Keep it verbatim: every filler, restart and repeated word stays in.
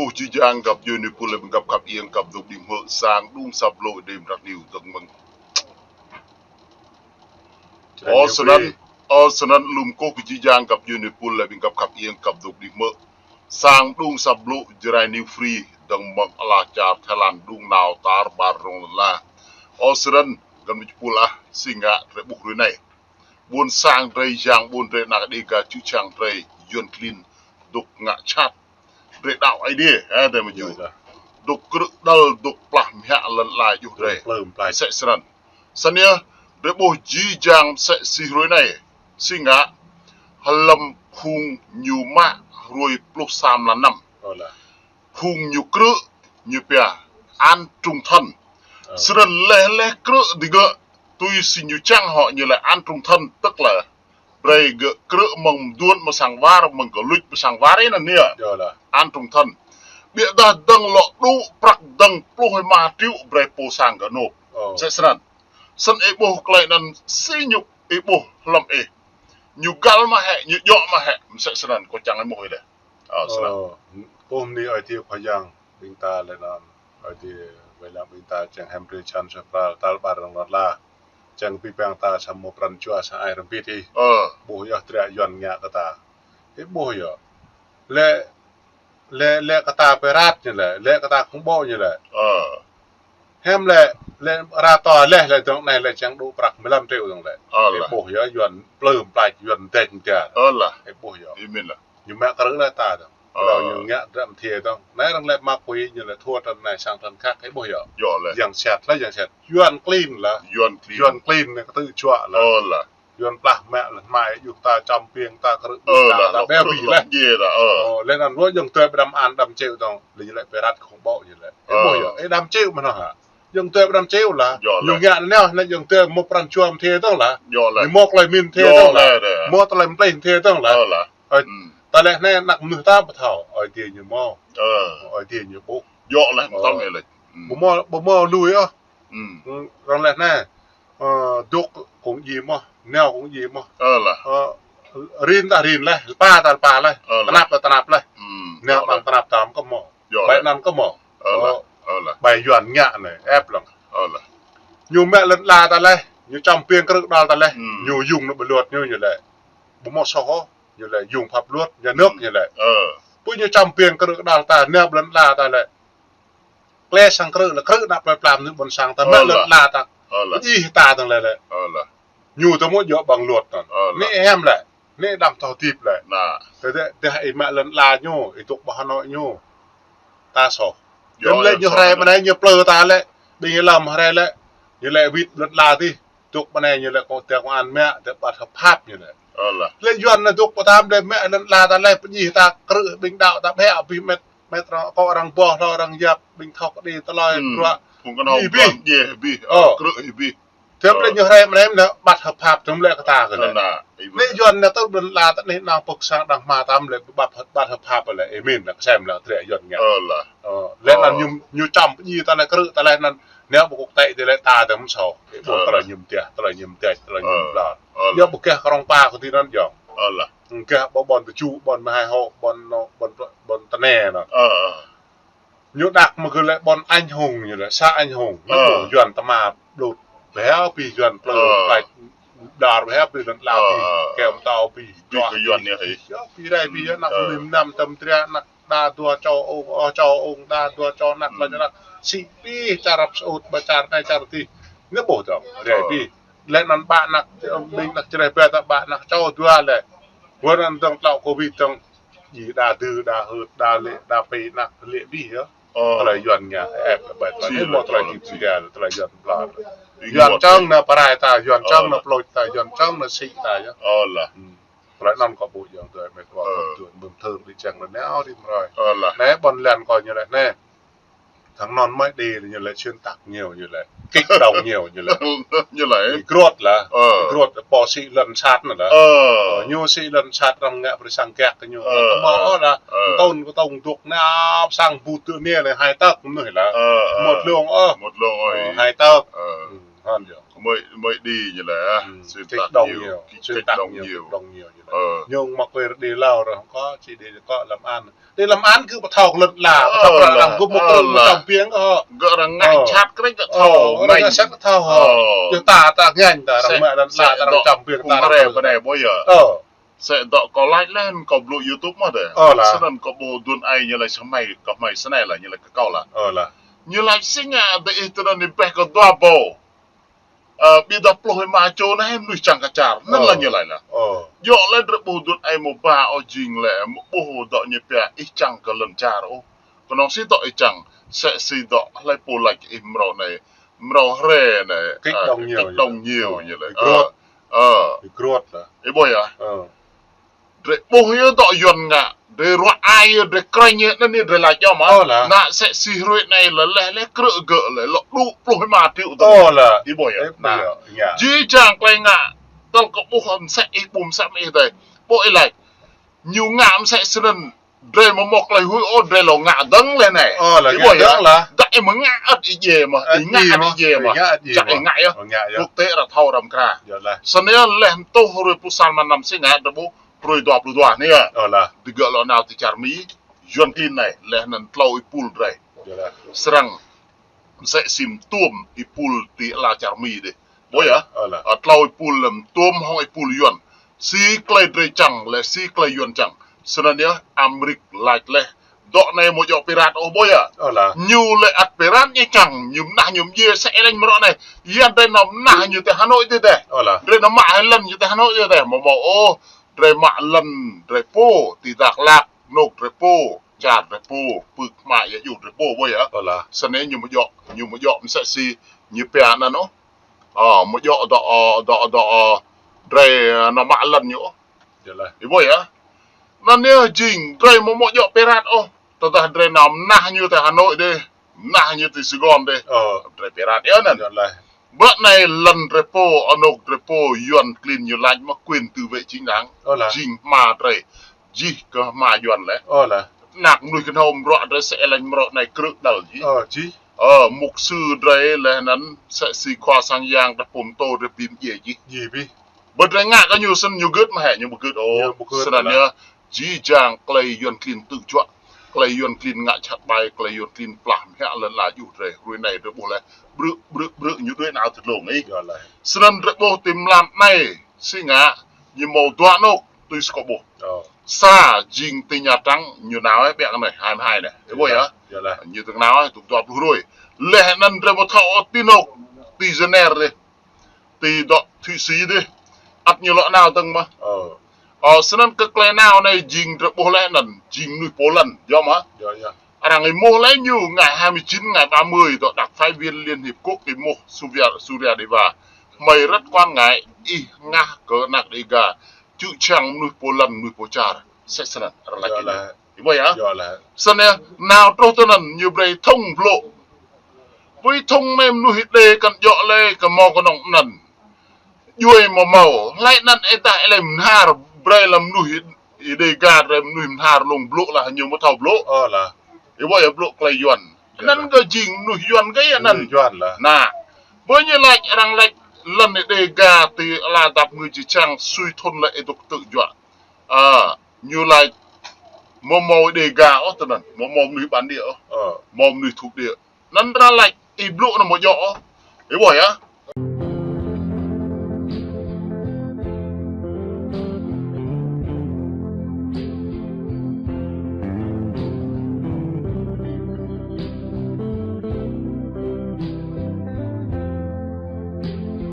Ƀuh jih jang găp djuai nipul lĕ ƀing găp khăp iêng găp dŏ đĭ hmư̆ sang đung sa blŏ đêm ră anai dơ̆ng mơ̆ng. Ơ snăn, ơ snăn lŏm kơ jih jang găp djuai nipul lĕ ƀing găp khăp iêng găp dŏ đĭ hmư̆ sang đung sa blŏ Jrai New Free dơ̆ng mơ̆ng ala čar Thái Lan đung nao tar ƀar rŏng lŏn la. Ơ snăn găn mĭ pul ah si ngă drei ƀuh hrơi anai. Ƀuôn sang drei, yang ƀuôn drei, anak Đêga čư̆ čhiăng drei, Yuăn klin dŏ ngă čăt. Drei đaŏ Aê Diê, ơ, drei mơ̆ yơh. Dŏ krư̆ đăl, dŏ plah mă lŏn la djuai drei. Msĕ snăn. Snăn yơh, drei ƀuh jih jang msĕ si hrơi anai. Si ngă, hlăm phung ñu mă hrơi pluh sa mlan năm. Phung ñu krư̆, ñu pia án trung thân. Snăn leh leh krư̆ digơ̆, tui si ñu čang hŏ ñu lĕ án trung thân, tức là brei gơ̆ krư̆ mơ̆ng mduôn mơ̆ng sang war, mơ̆ng gơ̆ luč mơ̆ng sang war anăn yơh. Án trung thân. Biă dah dơ̆ng lŏ đŭ prăk dơ̆ng pluh êma triệu brei pô sang gơ̆ nộp. Msĕ snăn. Snăn ih ƀuh tơlơi anăn si ñu ih ƀuh hlăm ih. Ñu găl mă hĕ, ñu djŏ mă hĕ, msĕ snăn kâo čang ih ƀuh ih leh. Ơ, snăn. Ơ, kơ mơ̆ng anai Aê Diê Khua Yang ƀing ta lĕ anăn, Aê Diê wai lăng ƀing ta čang hăm drei čan sa pral tal ƀar rŏng lŏn la. Čang pĭ păng ta sa mơ̆ pran jua sa ai rơmbit ih. Ơ. Ƀuh yơh drei Yuăn ngă kơ ta. Ih ƀuh yơh. Lĕ, lĕ, lĕ kơ ta pơrat ñu lĕ, lĕ kơ ta khŏng ƀô̆ ñu lĕ. Ơ. Hăm lĕ, lĕ ră tơ leh lĕ dơ̆ng anai lĕ čang đŭ prăk mlam triệu dơ̆ng lĕ. Ơ lĕ. Ih ƀuh yơh Yuăn plư mplač Yuăn dĕč mơ̆ tiar. Ơ lĕ. Ih ƀuh yơh. Ih mĭn lĕ. Ñu mă krư̆ lĕ ta dơ̆ng. Ơ. Ñu ngă drăm thiê dơ̆ng. Anai arăng lĕ mă kui ñu lĕ thua trăn anai sang trăn khăk ih ƀuh yơh. Yơh lĕ. Yang sat lĕ yang sat. Yuăn klin lĕ. Yuăn klin. Yuăn klin anai kơ tŭ čuă lĕ. Ơ lĕ. Yuăn plah mă lĕ hmai yua ta čăm piêng ta krư̆. Ơ lĕ. Ta ƀiă bih lĕ. Ơ. Lĕ anăn lu yang tơ ƀrăm án đăm triệu dơ̆ng. Lĕ ñu lĕ pơrat khŏng ƀô̆ ñu lĕ. Ih ƀuh yơh. Ih đăm triệu mơ̆n hă. Yang tơ ƀrăm triệu lĕ. Yơh lĕ. Ñu ngă anai, anai yang tơ mơ̆ pran jua thiê dơ̆ng lĕ. Yơh lĕ. Ñu mơ̆ klei min thiê dơ̆ng lĕ. Mơ̆ tơlơi mplih thiê dơ̆ng lĕ. Ơ lĕ. Ơ, ta lĕ anai anak mnuih ta ƀu thâo, Aê Diê ñu mơ̆. Ơ. Aê Diê ñu ƀuh. Yơh lĕ, ơ, mơ̆ tơm lĕ. Ƀu mơ̆, ƀu mơ̆ lui ôh. Arăng lĕ anai. Ơ, dŏ kông ji mơ̆, nao kông ji mơ̆. Ơ lĕ. Ơ, rin ta rin lĕ, lơpa ta lơpa lĕ. Ơ lĕ. Tơnap ta tơnap lĕ. Nao ƀăng tơnap ta kơ mơ̆. Yơh lĕ. Bai anăn kơ mơ̆. Ơ lĕ. Ơ lĕ. Bai Yuăn ngă anai, ĕp lăng. Ơ lĕ. Ñu mă lŏn la ta lĕ, ñu čăm piêng krư̆ đăl ta lĕ. Ñu yŭng anai ƀu luăt ñu ñu lĕ. Ƀu mơ̆ soh ôh. Ñu lĕ yŭng phăp luăt, ñu nơ̆k ñu lĕ. Ơ. Pô ñu čăm piêng krư̆ đăl ta, nao ƀlŏn la ta lĕ. Klĕ sang krư̆ lĕ krư̆ ană plơi pla ñu ƀôn sang ta mă lŏn la ta. Ơ lĕ. Pơjih ta dơ̆ng lĕ lĕ. Ơ lĕ. Ñu ta mơ̆ djŏ ƀăng luăt anăn. Ơ lĕ. Anai hăm lĕ. Anai đăm thâo tip lĕ. Anai. Tơ dêh, dêh ih mă lŏn la ñu, ih dŏ ƀơi Hà Nội ñu. Ta soh. Yơh, lĕ ñu hrơi ƀơi anai ñu plư ta lĕ. Ƀing ih lăm hrơi lĕ. Ñu lĕ wĭt lŏn la dih. Dŏ ƀơi anai ñu lĕ kông tơ kông an mă, tơ ƀăt hơp hăp ñu lĕ. Ơ lĕ. Lĕ Yuăn anai dŏ ƀơi tam lĕ mă lŏn la ta lĕ pơjih ta krư̆ ƀing đaŏ ta ƀĕ abih met, met arăng kơ arăng boh hlâo arăng yap ƀing thâo kơ đĭ tơlơi bruă. Phung kơ nao ƀuăn djeh abih, ơ, krư̆ abih. Tơm lĕ ñu hrơi mơ̆ anai lĕ ƀăt hơp hăp tơm lĕ kơ ta kơ lĕ. Anai Yuăn anai tơ lŏn la ta anai nao pơ̆k sang đang hmua tam lĕ ƀăt hơp, ƀăt hơp hăp lĕ. Ih mĭn lĕ kơsem lĕ drei Yuăn ngă. Ơ lĕ. Ơ, lĕ anăn ñu, ñu čăm pơjih ta lĕ krư̆ ta lĕ anăn. Nao ƀu kŏ tĕ dih lĕ ta dơ̆ng mơ̆ soh. Ih ƀuh tơlơi ñu mơ̆ tĕ, tơlơi ñu mơ̆ tĕ, tơlơi ñu mơ̆ ƀlŏr. Yơh ƀu keh kơ rŏng pa kơ ti anăn yơh. Ơ lĕ. Keh ƀơ ƀôn tơčŭ, ƀôn mơhai hŏ, ƀôn nô, ƀôn, ƀôn tơne anăn. Ơ, ơ. Ñu đăk mơ̆ kơ lĕ ƀôn anh hùng ñu lĕ, xã anh hùng. Ñu ƀuh Yuăn tơma blŭt. Ƀiă pih Yuăn plư, plăč, đar ƀiă pih lŏn la pih. Kơm tao pih. Pih kơ Yuăn yơh. Yơh, pih rai pih yơh, anăk mim năm tơm tria, anăk đa dua čô ung, ơ, čô ung, đa dua čô anăk, lĕ anăk. Sĭ pih čar rap sơut, ƀă čar anai čar dih. Ñu ƀuh dơ̆ng, rai pih. Lĕ anăn ƀă anăk, ƀing anăk čreh ƀĕ ta ƀă anăk čô dua lĕ. Wơ̆t anăn dơ̆ng tlŏ Covid dơ̆ng. Ji đa dư, đa hưt, đa lĕ, đa pê anăk lĕ bih yơh. Tơlơi Yuăn ngă, ĕp, ƀĕ tơlơi, mơ̆ tơlơi kip sida, tơlơi Yuăn ƀlŏr. Yuăn čang nao pơrai ta, Yuăn čang nao plôč ta, Yuăn čang nao sĭ ta yơh. Ơ lĕ. Tơlơi anăn kâo ƀuh yơh tơlơi met wa, tơlơi mơ̆ng thơr đĭ čang nao nao rĭm hrơi. Anai ƀôn lan kâo ñu lĕ anai. Thăng anŭn mơ̆ đĭ ñu lĕ xuyên tạc nhiều ñu lĕ. Kích động nhiều ñu lĕ. Ñu lĕ. Ih krŭt lĕ. Ih krŭt pô sĭ lŏn sat anŭn lĕ. Ñu sĭ lŏn sat arăng ngă brơi sang kek kơ ñu. Mơ̆ ôh lĕ. Tơ̆ng kơ tơ̆ng dŏ nao sang ƀu tơ anai lĕ hai tơk mơnuih lĕ. Mơ̆ lông ôh. Mơ̆ lông ôh. Hai tơk. Hăn yơh. Mơi, mơi đi ñu lĕ, ah. Hmm, xuyên tạc nhiều, kích động nhiều, kích động nhiều ñu lĕ. Ơ. Ñu mă kơ đi lao ră hăng kơ, či đi kơ Lâm An. Đi Lâm An kơ pơthâo kơ lŏn la, pơthâo kơ lŏn la, gơ̆ mă kơ lŏn la. Čăm piêng kơ. Gơ̆ arăng ngă chat kơ gơ̆ thâo, arăng ngă chat kơ thâo. Ơ. Yua ta, ta ngă ta arăng mă lŏn la, ta arăng čăm piêng ta arăng. Ơ. Sĕ dŏ kâo laĭ lĕ, kâo blŭ YouTube mơ̆ dêh. Ơ lah. Snăn kâo ƀu dŭn ai ñu laĭ samai, kâo hmai snei lah, ñu laĭ kơ kâo lah. Ơ lah. Ñu laĭ sĭt ngă dêh ih tơnăn ih ƀĕ kơ dua ƀâo. Ơ, ƀiă dua pluh êma čô anai mơnuih čang kơ čar. Năn lah ñu laĭ lah. Ơ. Djŏ lĕ drei ƀu dŭn ai mơ̆ ba ôh jing lĕ, mơ̆ ƀuh dŏ ñu pia ih čang kơ lŏn čar ôh. Kơnơ̆ng si dŏ ih čang, sĕ si dŏ hlei pô laĭ ih mrâo anai. Mrâo hrĕ anai, kích động nhiều ñu lĕ. Ih kruôt. Ơ. Ih ƀuh yơh. Ơ. Drei ƀuh yơh dŏ Yuăn ngă, drei ruă ai yơh, drei krĕng yơh, anăn yơh drei laĭ yơh mơ̆. Ơ lah. Nă sĕ si hruê anai lĕ leh leh krư̆ gơ̆ lĕ, lŏ đŭ pluh êma triệu dơ̆ng. Ơ lah. Ih ƀuh yơh. Ih ƀuh yơh. Jih jang klei ngă, tơl kơ ƀuh msĕ ih ƀuh msĕ mơ̆ ih dêh. Ƀuh ih laĭ. Ñu ngă msĕ snăn, drei mơ̆ mơ̆ klei huĭ ôh, drei lŏ ngă dơ̆ng leh anai. Ơ lah, ih ƀuh yơh. Dă ih mơ̆ ngă ăt ih djiê mơ̆, ih ngă ăt ih djiê mơ̆. Čă ih ngă yơh. Quốc tế arăng thâo arăng mkra. Snăn yơh leh mtuh hruê pluh sa mlan năm si ngă drei ƀuh hruê dua pluh dua anai yơh. Ơ lah. Digơ̆ lŏ nao ti čar Mi, Yuăn klin anai, leh anăn tlâo êpul drei. Srăng msĕ si mtuôm êpul ti ala čar Mi dêh. Ƀuh yơh. Ơ lah. Ơ, tlâo êpul leh mtuôm hŏng êpul Yuăn. Si klei drei čang, leh si klei Yuăn čang. Snăn yơh, Amêrik lač leh. Dŏ anai mơ̆ djŏ pirate ôh ƀuh yơh. Ơ lah. Ñu lĕ ăt pirate ñu čang, ñu mnah ñu mdjiê sĕ lĕ mrâo anai. Yua drei nao mnah ñu ti Hà Nội dih dêh. Ơ lah. Drei nao mă lŏn ñu ti Hà Nội dih dêh. Mơ̆ mơ̆ ôh, drei mă lŏn drei pô ti Dak Lak. Anôk drei pô, čar drei pô, pưk hma ia yŭ drei pô ƀuh yơh. Ơ lah. Snăn ñu mơ̆ djŏ, ñu mơ̆ djŏ msĕ si, ñu pia anăn ôh. Ơ, mơ̆ djŏ dŏ, ơ, dŏ, dŏ, ơ, drei, ơ, nao mă lŏn ñu ôh. Ih ƀuh yơh. Anăn yơh jing, drei mơ̆ mơ̆ djŏ pirate ôh. Tơdah drei nao mnah ñu ti Hà Nội dih, mnah ñu ti Sài Gòn dih. Ơ. Drei pirate yơh anăn. Ƀơ anai lŏn drei pô, anôk drei pô, Yuăn klin ñu lač mă quyền tự vệ chính đáng. Ơ lah. Jing hma drei. Jih kơ hma Yuăn leh. Ơ lah. Anak mnuih kơnhâo mrâo drei sĕ lĕ mrâo anai krư̆ đăl jih. Ơ, jih. Ơ, mục sư drei leh anăn sĕ si khua sang yang drei pô mtô drei bi mdjiê jih. Jih bi. Ƀơ drei ngă kơ ñu snăn ñu gưt mơ̆ hĕ, ñu ƀu gưt ôh. Ñu ƀu gưt. Snăn yơh. Jih jang klei Yuăn klin tŭ juă, klei Yuăn klin ngă čăt ƀai, klei Yuăn klin plah mă lŏn la yŭ drei, hruê anai drei ƀuh leh, brư̆, brư̆, brư̆ ñu đuĕ nao ti dlông ih. Snăn drei ƀuh ti mlan anai, si ngă, ñu mâo dua anôk, tui si kâo ƀuh. Sa jing ti Nha Trang, ñu nao ƀiă anai, hai mươi hai anai. Ih ƀuh yơh. Ñu tơ̆ng nao, tŭ dua pluh hruê. Leh anăn drei mơ̆ thâo ti anôk, ti Geneva dih. Ti dŏ Thụy Sĩ dih. Ăt ñu lŏ nao dơ̆ng mơ̆. Ơ. Ơ, snăn kơ klei nao anai jing drei ƀuh leh anăn, jing mnuih pô lŏn, yơh mơ̆. Arăng êmuh leh ñu ngày hai mươi chín, ngày ba mươi, dŏ đặc phái viên Liên Hiệp Quốc êmuh Surya, Surya Deva. Hmei rất quan ngại, ih ngă kơ anak Dega. Čư̆ čhiăng mnuih pô lŏn, mnuih pô čar. Sĕ snăn, arăng lač. Ih ƀuh yơh. Snăn yơh, nao truh tơ anăn ñu brei thông blŭ. Ƀu thông mơ̆ mnuih Êđê kăn djŏ leh kơ mâo kơnơ̆ng anăn. Djuê mơ̆ mâo, hlei anăn ih dah ih lĕ mnhar brei lăm mnuih Êđê gah, brei mnuih mnhar lông blŭ lah ñu mơ̆ thâo blŭ. Ơ lah. Ih ƀuh yơh blŭ klei Yuăn. Anăn kơ jing mnuih Yuăn kơ yơh anăn. Mnuih Yuăn lah. Nă. Ƀơ ñu lač, arăng lač lŏn Êđê gah ti ala dap ngui či čang sui thŭn lĕ ih dôk tŭ juă. Ơ, ñu lač mơ̆ mâo Êđê gah ôh tơ anăn, mơ̆ mâo mnuih bản địa ôh. Ơ. Mâo mnuih thuộc địa. Anăn arăng lač, ih blŭ anăn mơ̆ djŏ ôh. Ih ƀuh yơh.